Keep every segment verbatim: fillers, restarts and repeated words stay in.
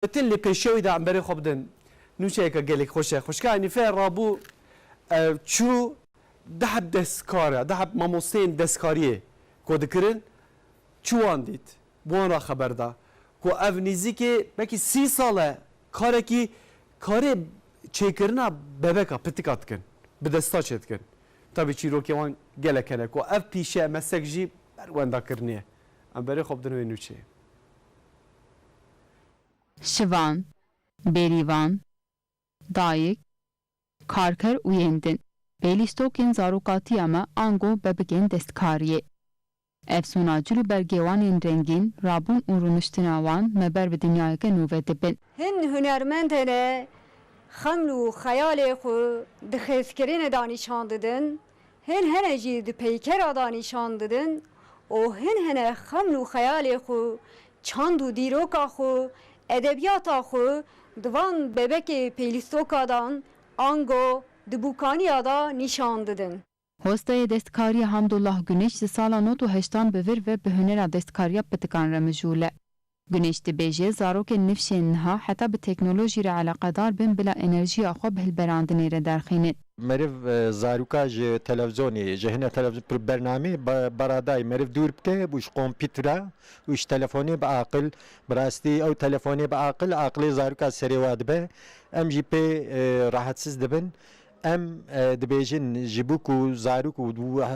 Metin lê pêşiya wî de em berê xwe bidin. Nûçeyeke gelek xweş e. Xwişka Enîfe rabû, e, çû du heb destkar e, du heb mamosteyên destkariyê ku dikirin, çû wan dît. Bi wan re xeber da ku ev nêzîkê belkî sî sal e karekî karê çêkirina bebeka, pitika dikin. Bi desta çêdikin. Tabî çîrokê wan gelek hene ku ev pîşe, meslek jî ber wenda kirinê ye. Em berê xwe bidin wê nûçeyê. Şivan, bêrîvan, dayik, karker û yên din. Pêlîstokên zarokatiya me ango bebikên destkariyê. Efsûna cil û bergê wan ên rengîn, rabûn û rûniştina wan me ber bi dinyayeke nû ve dibin. Hin hunermend hene, xeml û xeyalê xwe di xêzkirinê de nîşan didin, hin hene jî di peykera de nîşan didin û hin hene xeml û xeyalê xwe, çand û dîroka xwe, edebiyata xwe di van bebekê pêlîstoka de ango di bûkaniya de nîşan didin. Hostayê destkariya Hamdullah Guneş ji sala nod û heştan bi vir ve bi hunera destkariya pitikan re mijûl e. Guneş dibêje, zarokên nifşên niha heta bi teknolojî re eleqedar bin, bila enerjiya xwe bi hilberandinê re derxînin. Meriv, e, zarûka ji televîzyonê, ji hine televîzyon, bernamê be-, beradayî meriv dûr bike û ji kompîtera û ji telefonê bi aqil, bi rastî ew telefonê bi aqil, aqilê zarûka serê wa dibe. Em jî pê, e, rahetsiz dibin. Em, e, dibêjin, ji bo ku zarok û,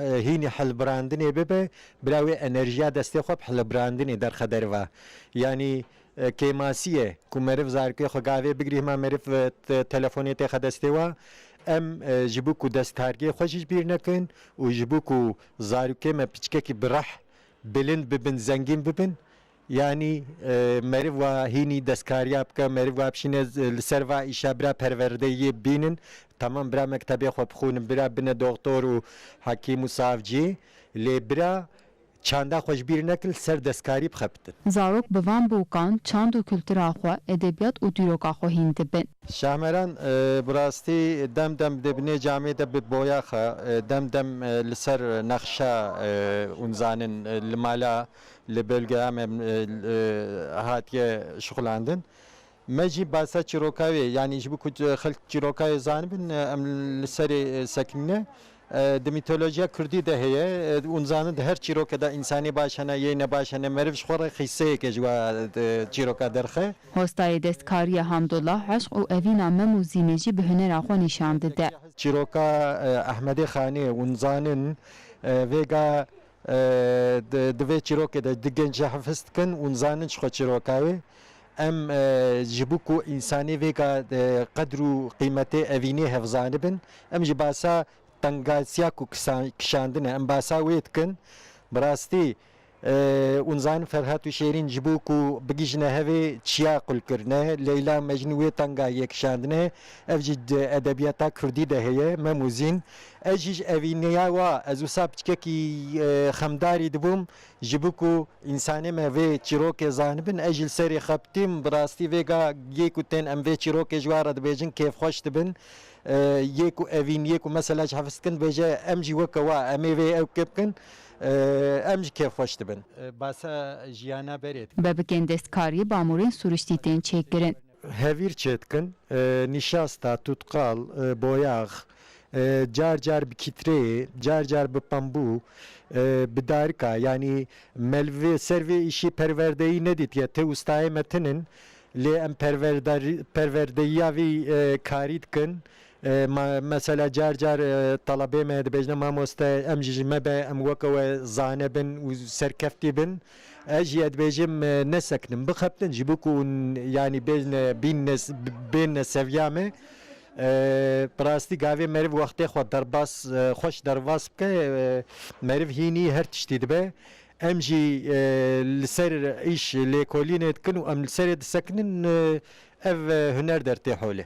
e, hînî hilbirandinê bibe, bila wê enerjiya destê xwe bi hilbirandinê derxe derva. Yanî, e, kêmasî ye ku meriv zarokê xwe gavê bigirî, hima meriv, e, te-, telefonê têxe destê wa. Em, e, ji bo ku destkargê xwe jî ji bîr nekin û ji bo ku zarokê me piçkekî bi reh bilind bibin, zengîn bibin, yanî, e, meriv wa hînî destkariya bike, meriv wa bişîne z-, li ser va îşa bira perwerdeyiyê bînin. Tamam, bira mektebê xwe bixwînin, bira bine doktor û hekîm û savcî, lê bira çanda xwe ji bîr nekin, li ser destkarî bixebitin. Zarok bi van bokan çand û kultura xwe, edebiyat û dîroka xwe hîn dibin. Şahmeran, e, bi rastî dem dem dibinê camê de bi boyax e, e, dem dem, e, li ser nexşa, e, hûn zanin, e, li mala, li bölgeya me, e, e, hatiye şixulandin. Me jî basa çîroka wê, yanî ji bo ku xelk çîroka wê zanibin, e, em li serê, e, sekinîne. E, di mîtolojiya kurdî de heye, e, hûn zanin di her çîroke de însanê baş hene, yê nebaş hene, meriv ji xwe re qîseyeke ji wa, e, çîroka derxe. Hostayê destkariya Hamdullah eşq û evîna Mem û Zînê jî bi hunera xwe nîşan dide. Çîroka, e, Ehmedê Xanê hûn zanin, e, vêga, e, di, di vê çîrokê de di genc jî hefis dikin, hûn zanin ji xwe çîroka wê. Em, e, ji bo ku însanê vêga, e, qedr û qîmetê evînê hev zanibin, em jî basa tengasiya ku kisa-, kişandine, em basa wê dikin. Bi rastî, e, hûn zanin Ferhat û Şêrîn ji bo ku bigihîjine hevê çiya qul kirine, Leyla û Mecnûn wê tengahiyê kişandine, ev jî di edebiyata kurdî de heye, Mem û Zîn. Ez jî ji evîneya wa, ez wisa piçkekî, e, xemdarî dibûm, ji bo ku însanê me vê çîrokê zanibin, ez jî li serê xebitîm, bi rastî vêga yê ku tên em vê çîrokê ji wa re dibêjin, kêfxweş dibin. E, yê ku evîn, yê ku mesela ji hefis dikin, dibêje, em jî weke wa, em ê vê ewkê bikin, e, em jî kêfxweş dibin. E, basa jiyana berê dikin. Bebikên destkariyê bi amûrên sirûştî tên çêkirin. Hevîr çêdikin, e, nîşasta, tutqal, e, boyax, e, car car bi kîtreyê, car car bi pembû, e, bi darika, yanî me li vê, ser vê îşî perwerdeyî nedîtiye, ti ustayê me tinin, lê em perwerdarî-, perwerdeyiya vî, e, karî dikin. E, ma-, mesela car car, e, telebê me dibêjine, mamoste, em jî ji me be, em weke we zane bin û serkeftî bin. Ez jî dibêjim, e, nesekinin, bixebitin, ji bo ku hûn, yanî bêjine, bînne s-, bênine seviya me. E, bi rastî gavê meriv wextê xwe derbas, e, xweş derbas bike, e, meriv hînî her tiştî dibe. Em jî, e, li ser îş lêkolînê dikin û em li serê disekinin, e, ev, e, huner dertê holê.